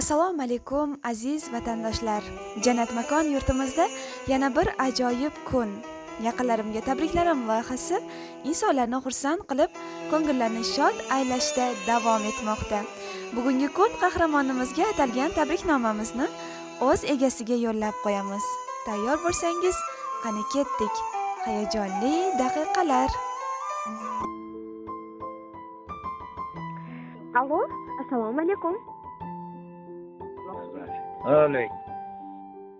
Assalomu alaykum, aziz vatandoshlar. Jannat makon yurtimizda yana bir ajoyib kun. Yaqinlarimga tabriklarim loyihasi insonlarni xursand qilib, ko'ngillarni shod aylashda davom etmoqda. Bugungi kun qahramonimizga atalgan tabriknomamizni o'z egasiga yo'llab qo'yamiz. Tayyor bo'lsangiz, qani ketdik. Hayajonli daqiqalar. Alo, assalomu alaykum. Aleyküm.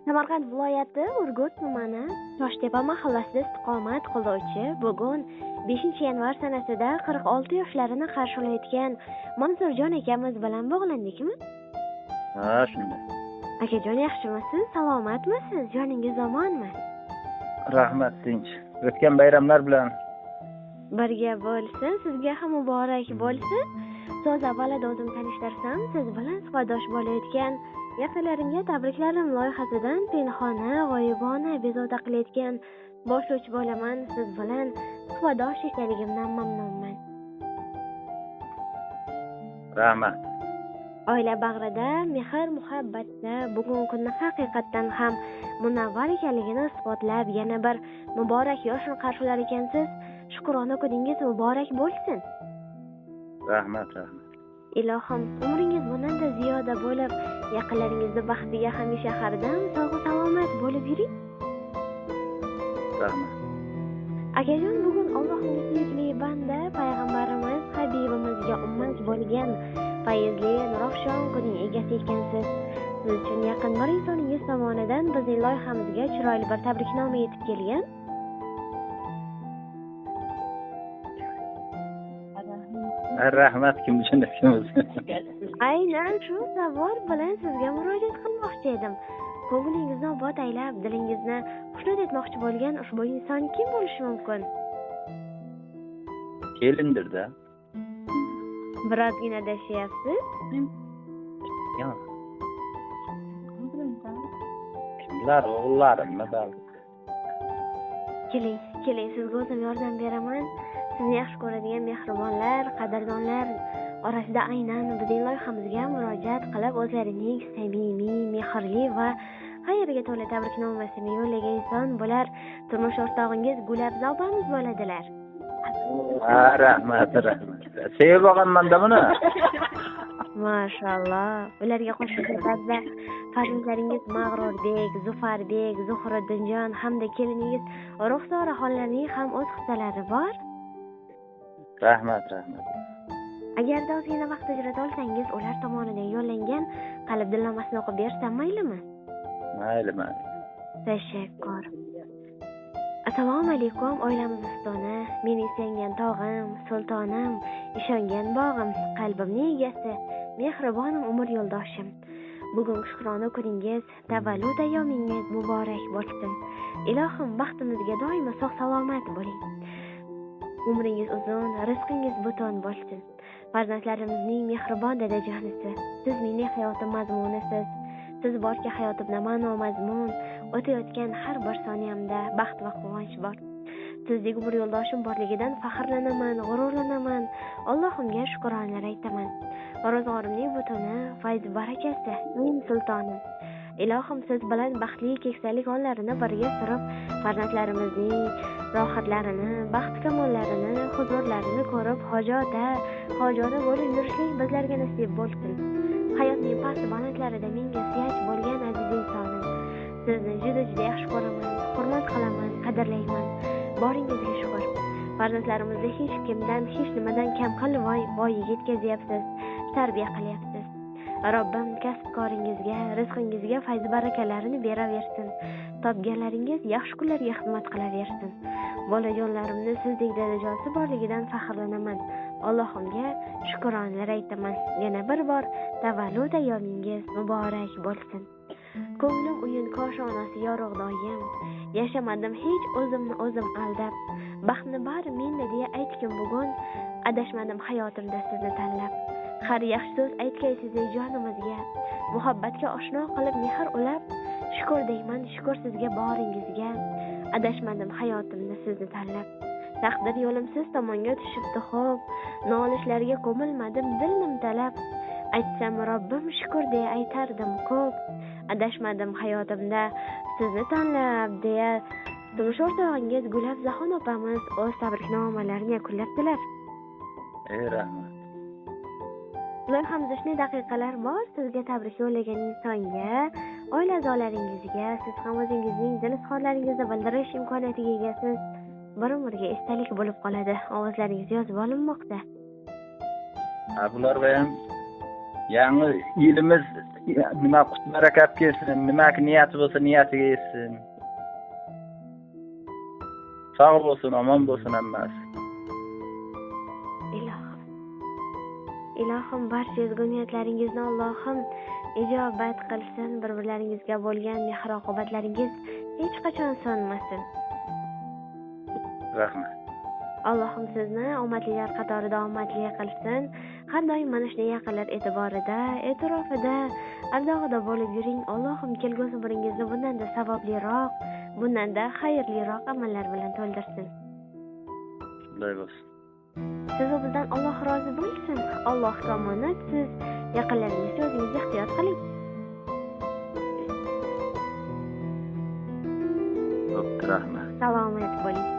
Samarqand viloyati Urgut tumani Toshtepa mahallasida istiqomat qiluvchi, bugun 5-yanvar sanasida 46 yoshlarini qarshilayotgan Mansurjon akamiz bilan bog'landikmi? Ha, shunday. Akajon, yaxshimisiz? Salomatmisiz? Joningiz omonmi? Rahmat, tinch. O'tgan bayramlar bilan birga bo'lsin, sizga ham muborak bo'lsin. So'z avvalida o'zim tanishtirsam, siz bilan suhbatdosh bo'layotgan yaqinlarimga tabriklarim loyihasidan pinhona, g'oyibona bezovta qilayotgan boshlovchi bo'laman. Siz bilan suhbatdosh ekanligimdan mamnunman. Rahmat. Oila bag'rida mehr muhabbatda bugungi kunni haqiqatdan ham munavvar ekanligini isbotlab, yana bir muborak yoshni qarshilar ekansiz. Shukrona kuningiz muborak bo'lsin. Rahmat, rahmat. Ilohim, umringiz bundan-da ziyoda bo'lib, yaqinlaringizni baxtiga hamisha hardam sog' salomat bo'lib yuring. Rahmat. Akajon, bugun Allohning suyukli banda payg'ambarimiz habibimizga ummat bo'lgan fayzli nurafshon kuning egasi ekansiz. Siz uchun yaqin bir insoningiz tomonidan bizning loyihamizga chiroyli bir tabriknoma yetib kelgan. Rahmat, kim jo'natgan? Aynan shu savol bilan sizga murojaat qilmoqchi edim. Ko'nglingizni obod aylab, dilingizni xushnud etmoqchi bo'lgan ushbu inson kim bo'lishi mumkin? Kelindir-da. Birozgina adashyapsiz. Yo'q. Kimlar, o'g'illarimmi balki? Keling, keling, sizga o'zim yordam beraman. Sizni yaxshi ko'radigan mehribonlar, qadrdonlar orasida aynan bizning loyihamizga murojaat qilib, o'zlarining samimiy, mehrli va xayrga to'la tabriknomasini yo'llagan inson bular turmush o'rtog'ingiz Gulabza opamiz bo'ladilar. Ha, rahmat, rahmat. Sevib olganman-da buni. Mashalloh. Ularga qo'shimcha tarzda farzandlaringiz Mag'rurbek, Zufarbek, Zuhriddinjon hamda keliningiz Ruxsora xonlarning ham o'z hissalari bor. Rahmat, rahmat. Agarda ozgina vaqt ajrata olsangiz, ular tomonidan yo'llangan qalb dilnomasini o'qib bersam maylimi? Mayli, mayli. Tashakkur. Assalomu alaykum, oilamiz ustoni, mening suyangan tog'im, sultonim, ishongan bog'im, qalbimning egasi, mehribonim, umr yo'ldoshim. Bugun shukrona kuningiz, tavallud ayyomingiz muborak bo'lsin. Ilohim, baxtimizga doimo sog' salomat bo'ling. Umringiz uzun, rizqingiz butun bo'lsin. Farzandlarimizning mehribon dadajonisi, siz mening hayotim mazmunisiz. Siz borki hayotimda ma'no mazmun, o'tayotgan har bir soniyamda baxt va quvonch bor. Sizdek umr yo'ldoshim borligidan faxrlanaman, g'ururlanaman. Allohimga shukronalar aytaman. Ro'zg'orimning butuni, fayz barakasi, men sultonim. Ilohim, siz bilan baxtli keksalik onlarini birga surib, farzandlarimizning rohatlarini, baxt kamollarini, huzurlarini ko'rib, hojota, hojona bo'lib yurishlik bizlarga nasib bo'lsin. Hayotning past balandlarida menga suyanch bo'lgan aziz insonim. Sizni juda-juda yaxshi ko'raman, hurmat qilaman, qadrlayman. Boringizga shukr. Farzandlarimizni hech kimdan, hech nimadan kam qilmay voyaga yetkazyapsiz, tarbiya qilyapsiz. Robbim kasb-koringizga, rizqingizga fayz barakalarini beraversin. Topganlaringiz yaxshi kunlarga xizmat qilaversin. Bolajonlarimni sizdek dadajonsi borligidan faxrlanaman. Allohimga shukronalar aytaman. Yana bir bor tavallud ayyomingiz muborak bo'lsin. Ko'nglim uyun koshonasi yorug' doim. Yashamadim hech o'zimni o'zim aldab. Baxtni bari menda deya aytgin bugun. Adashmadim hayotimda sizni tanlab. Har yaxshi so'z aytgaysiz ey jonimizga. Muhabbatga oshno qilib mehr ulab, shukur deyman, shukur sizga boringizga. Adashmadim hayotimda sizni tanlab. Taqdir yo'lim siz tomonga tushibdi xo'p. Nolishlarga ko'milmadim, dilim talab. Aytsam Robbim shukur deya aytardim ko'p. Adashmadim hayotimda sizni tanlab deya turmush o'rtog'ingiz Gulafzahon opamiz o'z tabriknomalarini yakunlabdilar. Ey rahmat. Loyihamizda shunday daqiqalar bor, sizga tabrik yo'llagan insonga, oila a'zolaringizga siz ham o'zingizning dil izhorlaringizni bildirish imkoniyatiga egasiz. Bir umrga esdalik bo'lib qoladi. Ovozlaringiz yozib olinmoqda. Ha, bularga ham yangi yilimiz nima qut barakat kelsin, nimaki niyati bo'lsa niyatiga yetsin. Sog' bo'lsin, omon bo'lsin hammasi. Ilohim. Ilohim barcha ezgu niyatlaringizni Allohim ijobat qilsin, bir-birlaringizga bo'lgan mehr-oqibatlaringiz hech qachon so'nmasin. Rahmat. Allohim sizni omadlilar qatorida omadli qilsin. Har doim mana shunday yaqinlar e'tiborida, e'tirofida, ardog'ida bo'lib yuring. Allohim kelgusi umringizni bundan-da savobliroq, bundan-da xayrliroq amallar bilan to'ldirsin. Shunday bo'lsin. Siz bizdan Alloh rozi bo'lsin. Allohga omonat siz, yaqinlaringizga o'zingiz ehtiyot qiling. Rahmat. Salomat bo'ling.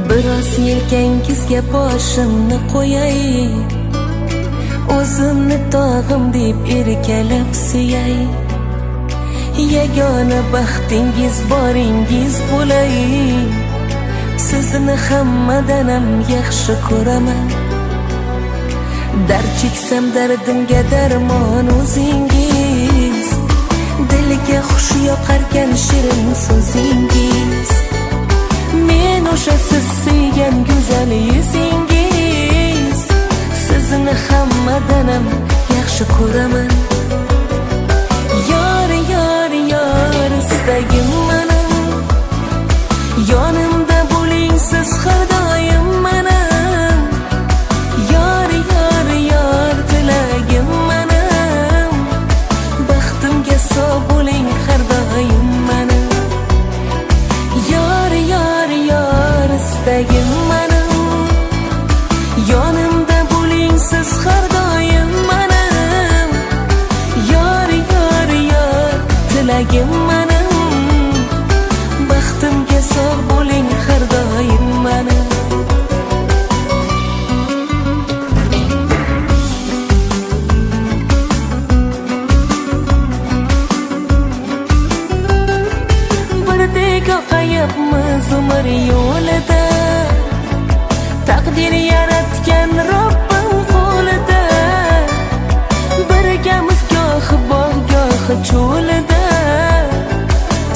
Biroz yelkangizga boshimni qo'yay, o'zimni tog'im deb erkalab suyay. Yagona baxtingiz boringiz bo'lay, sizni hammadan ham yaxshi ko'raman. Dard cheksam dardimga darmon o'zingiz, dilga xush yoqarkan shirin so'zingiz. Men o'sha siz sevgan go'zal yuzingiz, sizni hammadan ham yaxshi ko'raman. Yor, yor, yor istagim mana, yonimda bo'ling siz har doim mana. Yor, yor, yor tilagim mana, baxtimga sog' bo'ling har doim mana. Yor, yor, yor istagim mana, yonimda bo'ling siz har doim mana. Yor, yor, yor tilagim mana, baxtimga sog' bo'ling har doim mana. Birdek oqayapmiz umr yo'lida, taqdir yaratgan Robbim qo'lida. Birgamiz gohi bog', gohi cho'lida,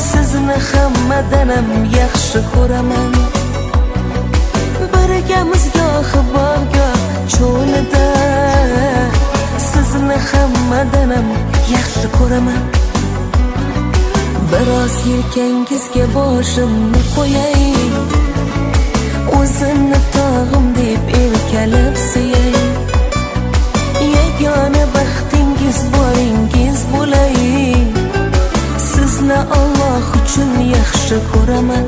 sizni hammadan ham yaxshi ko'raman. Birgamiz gohi bog', goh cho'lida, sizni hammadan ham yaxshi ko'raman. Biroz yelkangizga boshimni qo'yay, o'zimni tog'im deb erkalab suyay. Yagona baxtingiz boringiz bo'lay, sizni Alloh uchun yaxshi ko'raman.